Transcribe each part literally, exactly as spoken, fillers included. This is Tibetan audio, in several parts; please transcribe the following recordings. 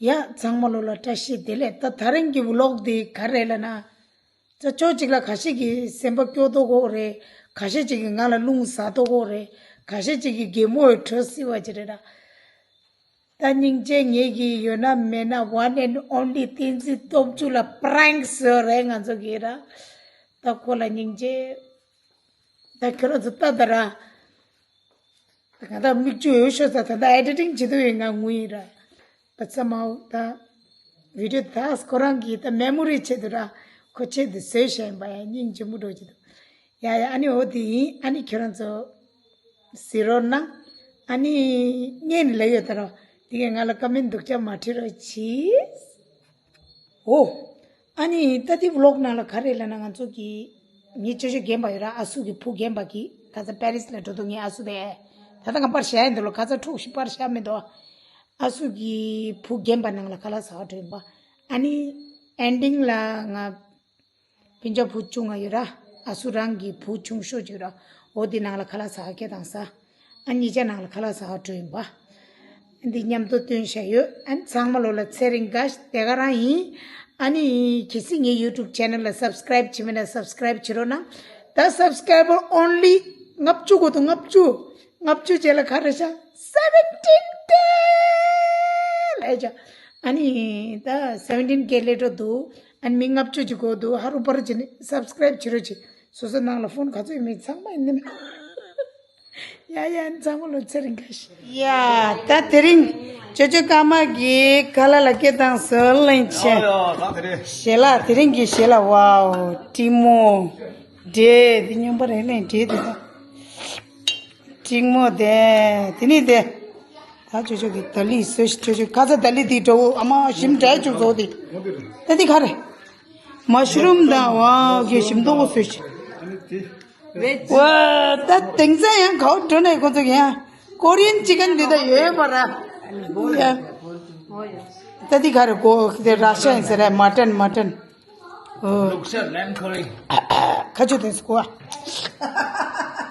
ཡ་ཚང་མ་ལོ་ལ་བཀྲ་ཤིས་བདེ་ལེགས། ད་ད་རིང་གི་ཝི་ལོག་འདི་ག་རེ་ལབ་ན། ད་ཕྱོགས་གཅིག་ལ་ཁ་ཤས་ཀྱིས་སེམས་པ་སྐྱོ་མདོག་གོ་རེད། ཁ་ཤས་ཅིག་གིས་ང་ལ་རླུང་ཟ་མདོག་གོ་རེད། ཁ་ཤས་ཅིག་གིས་གད་མོ་འོས་འཕྲོ་སྲིད་པ་ཅིག་རེད་ར། ད་སྙིང་རྗེ་ངེད་ཀྱི་ཡོད་ན་མེད་ན་one and only བསྟན་འཛིན་སྟོབས་ཆུ་ལ་པྲེང་བཟོས་རེད་ང་ཚོ་གིས་ར། ད་ཁོ་ལ་སྙིང་རྗེ། ད་ཁྱོད་རང་ཚོ་ལྟ་ད་ར། ད་ག་ད་མིག་ཆུ་འོད་ཤོར་ས་ད་ད་ཨེ་ཌི་ཊིང་བྱེད་དུ་ཡོད་ང་ངུ་ཡིན་ར། བ་ཚ་མའོ་ད། བི་ཌི་ཡོ་ད་ཁོ་རང་གིས་ད་མེ་མོ་རི་ཆེད་དུ་ར། ཁོ་ཆེད་དུ་བཟོས་བཞག་ཡིན་པ་ཡ་སྙིང་རྗེ་མོ་འགྲོ་ཆེད་དུ། ཡ་ཡ་ཨ་ནི་འོ་དེ་ཡིན། ཨ་ནི་ཁྱོད་རང་ཚོ་གཟིགས་རོགས་གནང་། ཨ་ནི་བརྙན་ལ་ཡོད་ད་ར། དེ་གས་ང་ལ་ཀ་མེན་སྡུག་ཅག་མ་བྲིས་རོགས་གྱིས། འོ། ཨ་ནི་ད་དེ་ཝི་ལོག་ནང་ལ་ག་རེ་ལབ་ན་ང་ཚོ་གི་ངའི་ཅོ་ཅོ་རྒན་པ་ཡོད་ར། ཨ་སུ་གི་བུ་རྒན་པ་གི་ཁ་ཚ་པེ་རིས་ལ་འགྲོ་དུས་ངའི་ཨ་སུ་དེ། ད་ལྟ་ང་པར་བཞག་ཡིན་འདུག་ལོ། ཁ་ཚ་འཁྲུག་ཤི་པར་བཞག་མི་འདུག་ཨ་སུ་གི་བུ་རྒན་པ་ནང་ལ་ཁ་ལག་ཟ་བ་འགྲོ་ཡིན་པ། ཨ་ནི་ཨེན་ཌིང་ལ་ང་སྤུན་ཀྱག་བུ་ཆུང་ང་ཡོད་ར། ཨ་སུ་རང་གི་བུ་ཆུང་ཤོས་ཅིག་ར། འོ་དེ་ནང་ལ་ཁ་ལག་ཟ་ཁེ་དང་ཟ། ཨ་གཉིས་ཆ་ནང་ལ་ཁ་ལག་ཟ་བ་འགྲོ་ཡིན་པ། འདི་མཉམ་དུ་སྟོན་བྱ་ཡོད། ཨ་ནི་ཚང་མ་ལོ་ལ་ཚེ་རིང་དགའ་དེ་ག་རང་ཡིན། ཨ་ནི་གལ་སྲིད་ངའི་ཡུ་ཊུབ་ཆེ་ནལ་ལ་སབ་སི་ཀི་རེབ་བྱེད་མེད་ན་སབ་སི་ཀི་རེབ་བྱེད་རོགས་གནང་། ད་སབ་སི་ཀི་རེ་བར་ཨོན་ལི་ལྔ་བཅུ་གོ་འདུག་ལྔ་བཅུ། ལྔ་བཅུ་རྗེས་ལ་ག་རེ་ཤག་སེ་བེན་ཊིན་ཀེ་ལ་ཨེ་ཅག་ཨ་ནི་ད་སེ་བེན་ཊིན་ཀེ་སླེབས་འགྲོ་འདུག་ཨ་ནི་མི་ལྔ་བཅུ་ཅིག་གོ་འདུག་ཧ་རུ་པ་རུ་བྱེད་ནི་སབ་སི་ཀི་རེབ་བྱེད་རོགས་གྱིས། སོ་སོ་ནང་ལ་ཕོན་ག་ཚོད་ཡོད་མེད་ཚང་མ་ཡིན་ནི། ཡ་ཡ་ཨ་ནི་ཚང་མ་ལོ་ཚེ་རིང་དགའ་ཤི། ཡ་ད་དེ་རིང་ཅོ་ཅོ་ཀརྨ་གི་ཁ་ལག་ལ་སྐད་བཏང་སོལ་ལེན་ཆེ། ཨོ་ཡ་ད་དེ་རིང་ཞལ་ལག་དེ་རིང་གི་ཞལ་ལག་ཝའོ་ཀྲིག་མོ། འདྲེ་དེ་སྨྱོན་པ་རེད་ལེ་འདྲེ་དེ་ད། ཀྲིག་མོ་དེ། དེ་ནི་དེ། ད་ཅོ་ཅོ་གི་ད་ལི་སོ་ཅོ་ཅོ་ཁ་ཚ་ད་ལི་དེ་འགྲོ་ཨ་མ་ཞིམ་དྲག་ཅུག་བཟོ་དེ། ད་དེ་ག་རེ། མ་ཤུ་རུམ་དང་ཝ་གི་ཞིམ་མདོག་པོ་སོ་ཅི། ཝ་ད་དེང་སང་ཡང་གའོ་འགྲོ་ནས་ཁོ་ཚོ་ཡང་ཀོ་རི་ཡན་ཅི་ཀན་འདི་ད་ཡོད་པ་ར། ཡ། ད་དེ་ག་རེ་གོ་དེ་ར་ཤ་ཡིན་ཟེར་ར་མ་ཊན་མ་ཊན། ཨོ། Look, sir, lamb curry. ཁ་ཆུ་དེ་སྐུ་བ།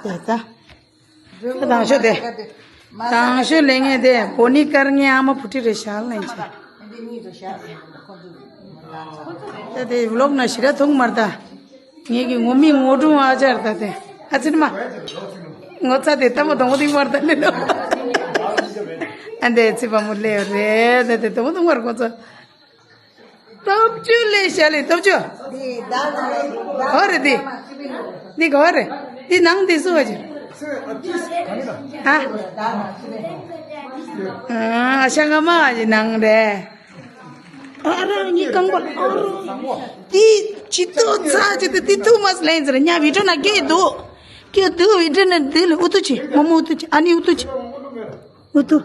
དེ་ད། དང་ཤོས་དེ། དང་ཤོས་ལེན་ངེས་དེ་བོ་ནི་དཀར་ངའི་ཨ་མ་བུ་ཁྲིད་རེད་ཤག་ལེན་ཆེ། ད་དེ་ཝི་ལོག་ན་ཞི་ར་ཐུང་མར་ད། ངེད་ཀྱི་ངོ་མི་ངོ་སྒྲུང་ཨ་ཅར་ད་དེ། ཨ་ཙི་ནི་མ། ངོ་ཚ་དེ་ལྟ་མོ་དང་པོ་དེ་མར་ད་ནི་ནོ། ཨ་འདས་ཚི་པ་མོ་ལེ་རེད་ད་དེ་ལྟ་མོ་དང་མར་ངོ་ཚ། སྟོབས་ཆུ་ལས་ཤ་ལས་སྟོབས་ཆུ། འདི་ད་ན་རེད། ག་བ་རེད་འདི། འདི་ག་བ་རེད། འདི་ནང་འདི་སུ་བ་ཅི། ཧ། ཨ་ཤ་ང་མ་ཨ་ཅི་ནང་རེད། ཨ་ར་ངའི་རྐང་པ་ཨ་ར། འདི་ཅི་ཏོ་ཚ་ཅི་ཏོ་འདི་ཐུ་མ་སི་ལེན་ཟེར་ཉ་བི་ཏྲོ་ན་སྐྱེ་འདུག་སྐྱེ་འདུག་བི་ཏྲོ་ན་འདི་ལ་ཨུ་ཏུ་ཅི་མོ་མོ་ཨུ་ཏུ་ཅི་ཨ་ནི་ཨུ་ཏུ་ཅི། ཨུ་ཏུ།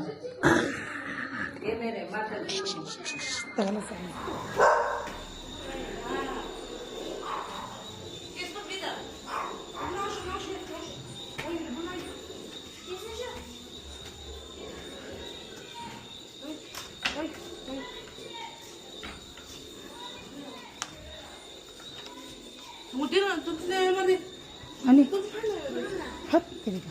ཨ་ནི། ཧད་དེ་རེད།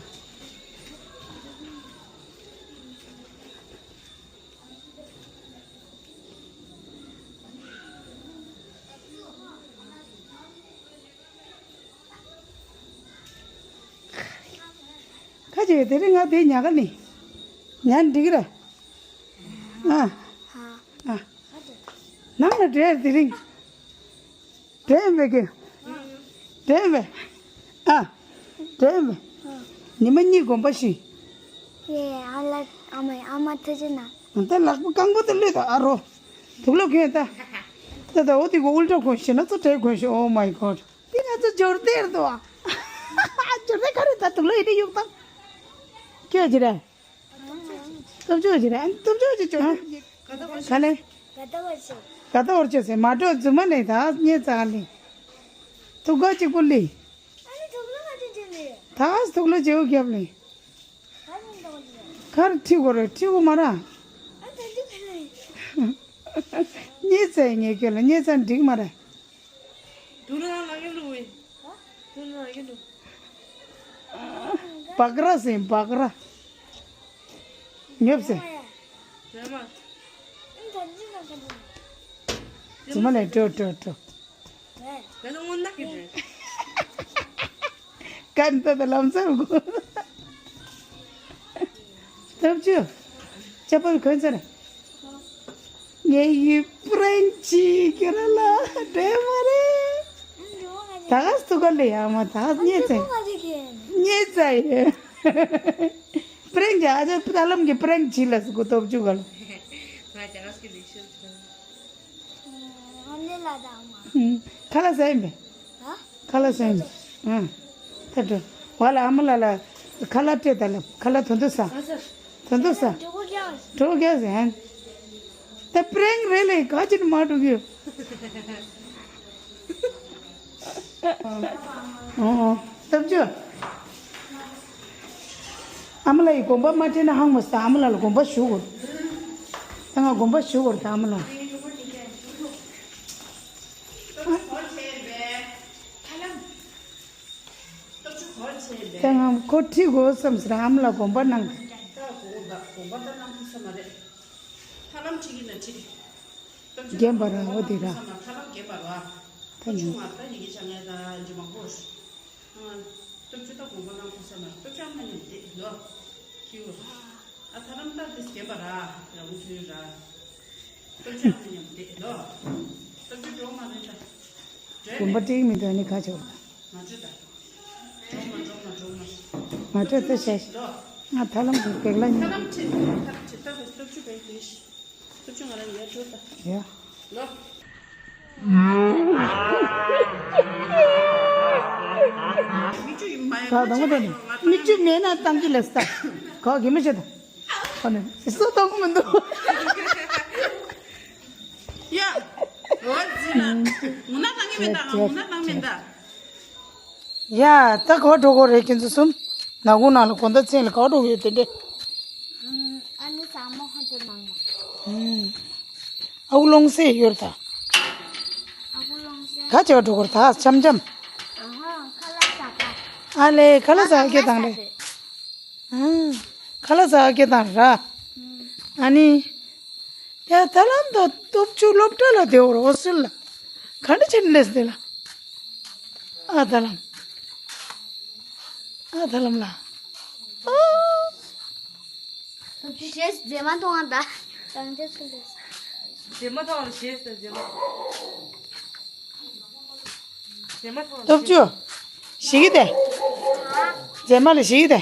ཁ་ཅིག་དེ་རིང་ང་དེ་ཉག་ག་ནི། ཉག་འགྲིག་ར། ཨ། ཨ། ནང་ལ་འདྲེ་དེ་རིང་། འདྲེ་མེད་གི། འདྲེ་མེད། ཨ། འདྲེ་མེད། ཉི་མ་གཉིས་གོམ་པ་ཞིག་ཡེ་ཨ་ལ་ཨ་མ་ཨ་མ་ཐུགས་རྗེ་གནང་། ད་ལག་པ་རྐང་པ་དེ་ལུས་ད་ཨ་རོ། དུག་ལོག་གོན་ད། ད་ད་འོ་དེ་གོ་ཨུལ་ཏྲ་གོན་ཤེས་ན་ཚོ་དྲེ་གོན་ཤེས། Oh my God། དེ་ང་ཚོ་འབྱོར་དེར་དོ། འབྱོར་དེ་ག་རེ་ད་དུག་ལོག་ཡིན་དེ་ཡུག་དང་། ཁྱོད་ཀྱི་རེད། སྟོབས་ཆུ་ཀྱི་རེད། སྟོབས་ཆུ་ཀྱི་འབྱོར་དེ་ག་ལེ། ག་ད་བར་ཆད། ག་ད་བར་ཆད་ཟེར་མ་འགྲོ་རྫུན་མ་ལེ་ད་ཉེ་ཙག་ལེ། ཐུག་ག་གཅིག་པུ་ལེ། ཨ་ནི་ཐུག་ལོ་ང་ཅི་ཅི་ལེ། ད་ཐུག་ལོ་རྗེའུ་རྒྱབ་ལེ། གར་ཁྲིད་དགོས་རེད། ཁྲིད་དགོས་མ་ར། ཉེ་ཚན་ངས་ཁྱོད་ལ་ཉེ་ཚན་འགྲིག་མ་རེད། བག་ར་ཟིན་བག་ར། ཉོབ་ཟིན། རྫུན་མ་ལས་སྤྲོ་སྤྲོ་སྤྲོ། ང་ཚོ་སྔོན་ནག་གི་རེད། ཀན་ཏ་དང་ལམ་སང་གོ། སྟོབས་ཆུ། ཅ་པ་གོན་ཚར། ངའི་ཡུལ་པྲེང་ཆི་ཁྱོད་ར་ལ་འདྲེ་མ་རེད། ད་ག་སུ་ག་ལ་ཡ་མ་ད་ག་རྙེད་ཚེ། རྙེད་ཚེ་ཡོད། པྲེང་ཆི་ཨ་ཅག་ད་ལམ་གྱི་པྲེང་ཆི་ལ་སུ་གོ་སྟོབས་ཆུ་ག་ལ། ང་ཅག་ག་སྐད་ལེགས་ཤོད་ཆུ། ཨ་ནེ་ལ་དང་མ། ཁ་ལག་ཟ་ཡིན་པས། ཨ། ཁ་ལག་ཟ་ཡིན་པས། ཨ། ད་འགྲོ། བ་ལ་ཨ་མ་ལ་ལ་ཁ་ལག་སྤྲད་ད་ལ་ཁ་ལག་དོན་དུ་ཟ། དོན་དུ་ཟ། གྲོགས་ཀྱང་ཟ། ད་པྲེང་རེད་ལེ་ག་ཅི་ནི་མ་འགྲོ་གི་ཡོད། ཨོ་ཨོ། སྟབས་ཆུ། ཨ་མ་ལགས་ཡི་དགོངས་པ་མ་ཁྲེལ་ན་ཧང་མ་ཟ། ཨ་མ་ལགས་ལ་དགོངས་པ་ཞུ་དགོས། ད་ང་དགོངས་པ་ཞུ་དགོས་ད་ཨ་མ་ལགས། ད་ང་ཁོ་ཁྲིད་དགོས་བསམ་ཟེར་ཨ་མ་ལགས་དགོངས་པ་གནང་དང་། ད་དགོངས་པ་ད་གནང་ཐུབ་ས་མ་རེད། ཐར་ལམ་ཁྲིད་ཀྱི་ན་ཁྲིད། རྒན་པ་ར་འོ་དེ་ར། ཐར་ལམ་རྒན་པ་ར། ད་ཁྱུང་ང་ད་ཡི་གེ་བྱ་ངན་ད་འཇུ་མང་པོ། སྟོབས་ཆུ་ད་དགོངས་པ་གནང་ཐུབ་ས་མ་རེད། སྟོབས་ཆུ་ཨ་མ་མཉམ་བསྡད་ལོ། ཁྱིའུ། ཨ་ཐར་ལམ་ད་དེ་རྒན་པ་ར། ཡང་ཁྱོད་ར། སྟོབས་ཆུ་ཨ་མ་མཉམ་བསྡད་ལོ། སྟོབས་ཆུ་འགྲོ་མ་རེད་ད། དགོན་པ་སྤྲེལ་མི་འདུག་ནི་ཁ་ཕྱོགས་ལ། མ་འགྲོ་ད། འགྲོ་མ་འགྲོ་མ་འགྲོ་མ། མ་འགྲོ་ད་བྱས། ང་ཐར་ལམ་གྱི་བེག་ལ་ཉོན། ཐར་ལམ་ཁྲིད་ཐར་ལམ་ཁྲིད་ད་སྟོབས་ཆུ་བེག་དེ་ཤི། སྟོབས་ཆུ་ང་རང་ཡར་འགྲོ་ད། ཡ། ལོ། མིག་ཆུ་ཡིན་མ་ཡ་ད་དང་པོ་དེ་ནི་མིག་ཆུ་མེད་ན་བཏང་གི་ལབ་ས། གོ་གི་མི་ཤེས་ད། ཁོ་ནི་སོ་གཏོང་གི་མི་འདུག་ཡ། འོ་ཙི་ན། མུ་ན་བཏང་གི་མེད་ད། ང་མུ་ན་བཏང་མེད་ད། ཡ། ད་ག་པར་འགྲོ་དགོས་རེད་ཁྱེད་ཚོ་གསུམ། ནག་ཁུང་ནང་ལ་དགོང་དག་མཚན་ལ་ག་པར་འགྲོ་གི་ཡོད་དེ་འདྲས། ཨ་ནི་ཟ་མ་ཧོན་དུ་ནང་མ། ཨ་ཁུ་ལོང་སེ་ཡོད་ད། ཨ་ཁུ་ལོང་སེ། ག་བྱེད་ག་འགྲོ་དགོས་རེད་ད་འཆམ་འཆམ། ཨ་ཧ་ཁ་ལག་ཟ་ག་ཨ་ལེ་ཁ་ལག་ཟ་ག་སྐད་བཏང་རེད། ཨ་ཁ་ལག་ཟ་ག་སྐད་བཏང་ར། ཨ་ནི། ཡ་ཐར་ལམ་དང་སྟོབས་ཆུ་སློབ་གྲྭ་ལ་བསྡད་ཡོད་རེད་ཨོ་སི་ལ། ག་འདྲ་བྱས་ནས་བསྡད་ལ། ཨ་ཐར་ལམ། ཨ་ཐར་ལམ་ལ། ཨོ། སྟོབས་ཆུ་ཞེས་མཛེས་མ་མཐོང་བ་ད། གང་འདྲ་སུ་ལས། མཛེས་མ་མཐོང་བ་ཞེས་ཟེར་མཛེས་མ། མཛེས་མ་མཐོང་བ། སྟོབས་ཆུ། ཞིག་གི་དེ། མཛེས་མ་ལ་ཞིག་གི་དེ།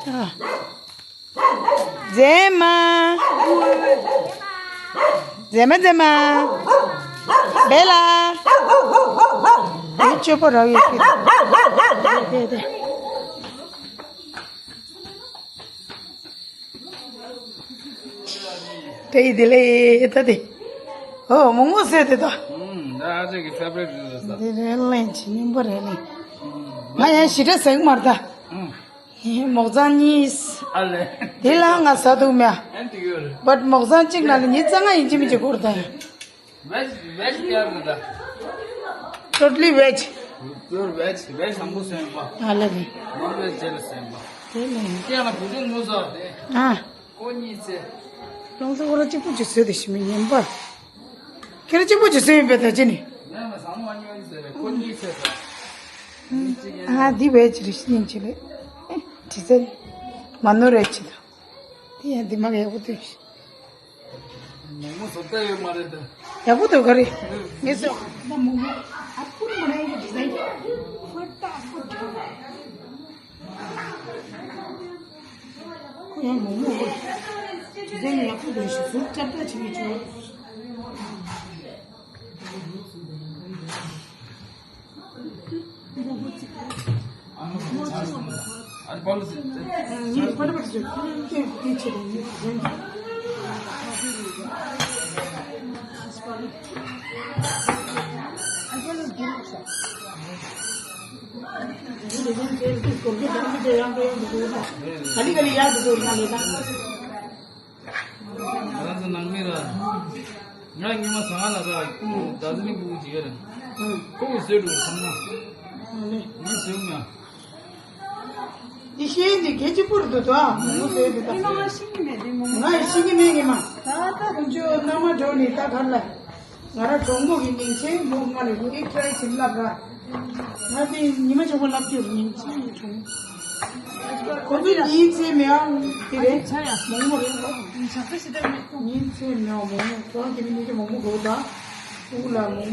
ཨ། མཛེས་མ། མཛེས་མ་མཛེས་མ། བེ་ལ། བེ་སྤྱོད་པོ་རག་ཡོད་ཀྱི་རེད། དེ་ཡི་དེ་ལས་ད་དེ། ཨོ་མོག་མོག་ཟེར་དེ་ད། ཨུམ། ད་ཨ་ཅག་གི་ཕེ་བ་རེ་ཊི་རེད་ཟེར། འདི་རེད་ལེན་ཅི་སྙིང་པོ་རེད་ལེན། ང་ཡང་ཞི་དྲག་ཟེར་གི་མ་རེད་ད། ཨུམ། མོག་ཚང་གཉིས། ཨ་ལེ། དེ་ལ་ང་ཟ་ཐུབ་མེད། ཨན་དེ་ཡོད་རེད། བཊ་མོག་ཚང་གཅིག་ནང་ལ་ཉིས་རྩ་ལྔ་ཡིན་གཅིག་མིན་གཅིག་འཁོར་ད་ཡིན། ཝེཇ་ཝེཇ་ཀྱི་ཡར་རེད་ད། ཊོ་ཊ་ལི་ཝེཇ། པིའོར་ཝེཇ། ཝེཇ་བཟང་པོ་སེམས་པ། ཨ་ལེ་རེད། ནོན་ཝེཇ་རྗེས་ལ་སེམས་པ། དེ་ལས། ཀྱེ་ང་བུ་ཆུང་ངུ་ཟ་དེ། ཨ། ཁོ་གཉིས་ཚེ། རང་ཚོ་ཁོ་རང་གཅིག་པུ་ཅིག་བཟོས་དེ་ཤི་མི་ཉན་པ། ཁྱེད་རང་གཅིག་པུ་ཅིག་བཟོས་ཡིན་པས་ད་ཅི་ནི། ང་ང་བཟང་མ་ཉོན་ཟེར་རེད་ཁོ་གཉིས་ཚེ་ཟ། ཨ་འདི་ཝེཇ་རེད་ཤི་ཉན་ཅི་ལེ། ཨེ་དྲི་ཟེར། མ་ནོར་རེད་ཅི་ད། དེ་ཡང་འདི་མ་གི་ཡག་པོ་འདུག་མོག་མོག་བཟོ་ལྟ་ཡོད་མ་རེད་ད། ཡག་པོ་འདུག་ག་རེ། ངས་ཟེར་ད་མོག་མོག་ཨ་ཕུར་མ་ནའི་གི་ཌི་ཛའིན་ཕུར་ཏ་ཕུར་ཏ། ཁོ་ཡང་མོག་མོག་གི་ཌི་ཛའིན་ཡག་པོ་འདུག་ཞིག་ཟུར་ལྕགས་ལྕགས་བྱེད་མི་ཆོག་ང་རང་ཚོ་ནང་མི་ར། ང་ཉི་མ་ཟ་ང་ལ་ར། ད་ཟི་ནི་ཀུ་ཅི་ཡོད་ར། ཁོ་གི་བཟོས་འགྲོ་ཚང་མ། ངས་བཟོས་མྱོང་། འདི་ཤེས་འདི་གལ་ཆེ་པོ་རེད་འདུག་ད། མོ་མོ་ཟེར་འདི་ད། ང་ཤེས་ཀྱི་མེད་འདི་མོ་མོ། ང་ཡི་ཤེས་ཀྱི་མེད་ངེས་མ། ད་ད་ཁོང་ཚོ་མནའ་མ་འགྲོ་ནི་ད་གར་ལ། ང་ར་གྲོགས་མོ་གི་སྙིང་རྗེ་མོ་ང་ལ་ཡོད་ཨེ་ཁྱོད་ཨེ་ཅིག་ལབ་ར། ང་དེ་ཉི་མ་ཆེན་པོ་ལབ་རྒྱུར་སྙིང་རྗེ་ཡི་གྲོགས་མོ། ཁོང་ཚོ་སྙིང་རྗེ་མེད་ཨང་དེ་རེད། ཆ་ཡ་མོ་མོ་རེད་ཨང་། ཆགས་སེ་ཞིག་ད་མེད་ཁོང་། སྙིང་རྗེ་མེད་ཨང་མོ་མོ་ཁོང་དེ་མི་ནི་གི་མོ་མོ་གོ་ད། ཨུ་ལ་མོ་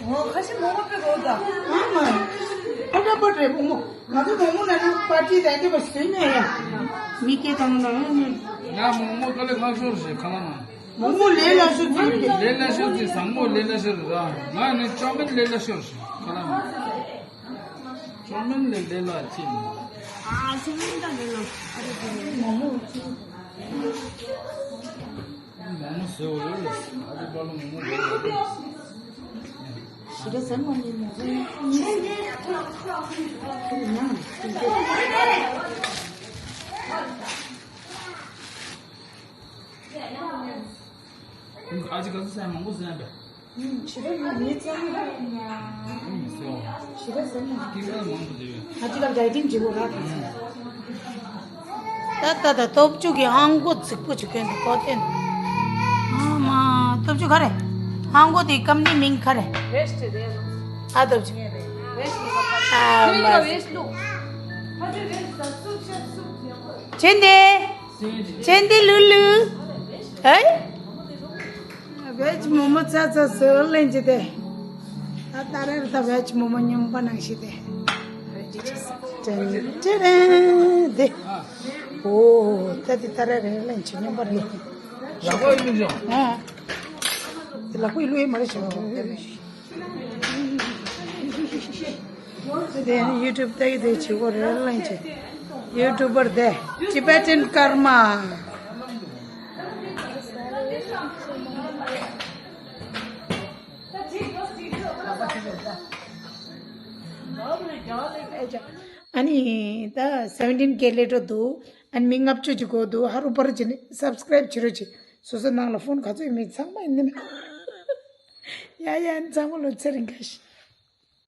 མོ། ཨོ་ཁ་ཤས་མོ་མོ་པེ་གོ་ད། ཨ་མ། ཕ་ག་པ་རེད་མོ་མོ། ང་ཚོ་མོ་མོ་ན་ནི་པར་ཊི་དང་དེ་བ་སུ་ནས་ཡ། མི་སྐད་བཏང་ན་ཡང་ནི། ང་མོ་མོ་ཀ་ལེ་ཁག་ཤོར་ཞེས་ཁ་ལ་མ། མོ་མོ་ལས་ལ་ཤོར་ཚིག་གི། ལས་ལ་ཤོར་ཚིག་བཟང་མོ་ལས་ལ་ཤོར་ར། ང་ནི་ཅོ་མིན་ལས་ལ་ཤོར་ཞེས་ཁ་ལ་མ། ཅོ་མིན་ལས་ལས་ལ་ཅི་ནི། ཨ་ཅོ་མིན་ད་ལས་ལ། ཨ་རེ་ཅོ་མིན། མོ་མོ་ཅི། མོ་མོ་ཟེར་བ་ཡོད་རེད། ཨ་ཅེ་པ་ལོ་མོ་མོ་ཟེར་བ་ཡོད་རེད། ཞི་ར་ཟེར་མ་ཉིན་མོ་ཟེར་ཉིན་ཟེར། ཁྱེད་ཀྱི་ཉང་ཟེར་གྱི། ཨ་ཅེ་ག་ཚོད་ཟེར་མང་པོ་ཟེར་བས། ཞི་ར་ཡོད་ཉིན་ཙམ། ཞི་ར་ཟེར་མ། ཨ་ཅེ་ལ་ཌའི་ཊིང་བྱེད་དགོས་ར་ག་ཚོད། ད་ད་ད་སྟོབས་ཆུ་གི་ཧང་གོ་རྫིག་པོ་ཆུ་གན་དུ་ཀོ་ཏེན། ཨ་མ་སྟོབས་ཆུ་ག་རེ། ཧང་གོ་དེ་ཀམ་ནི་མིང་ག་རེ། ཝེསྟ་རེད། ཨ་སྟོབས་ཆུ། ཝེསྟ་ལུག་ཨ་མ། ཝེསྟ་ལུག་ཆེན་དེ། ཆེན་དེ་ལུ་ལུ། ཨེ། བེད་མོ་མོ་ཚ་ཚ་ཟོ་ལེན་ཅི་དེ། ད་ད་རེར་ད་བེད་མོ་མོ་སྨྱོན་པ་ནང་བཞིན་དེ། ཏྲེན་ཏྲེན་དེ། ཨོ་ད་དེ་ད་རེ་རེ་ལེན་ཅི་སྨྱོན་པ་རེད། ལག་པ་ཡིན་ཅོ། ཨ། དེ་ལག་པ་ཡི་ལུ་ཡི་མ་རེད་ཅོ། དེ་ནི་ཡུ་ཊུབ་ལྟ་གི་དེ་བྱེད་སྒོ་རེད་ལེན་ཅི། ཡུ་ཊུབ་པར་དེ་ཊི་བེ་ཊན་ཀརྨ། ཨ་ནི་ད་སེ་བེན་ཊིན་ཀེ་སླེབས་འགྲོ་འདུག་ཨ་ནི་མི་ལྔ་བཅུ་ཅིག་གོ་འདུག་ཧ་རུ་པར་ཅི་ནི་སབ་སི་ཀ་རེབ་བྱེད་རོགས་གྱིས། སོ་སོ་ནང་ལ་ཕོན་ག་ཚོད་ཡོད་མེད་ཚང་མ་ཡིན་ནི་མེད། ཡ་ཡ་ཨ་ནི་ཚང་མ་ལོ་ཚེ་རིང་ཁ་ཤས།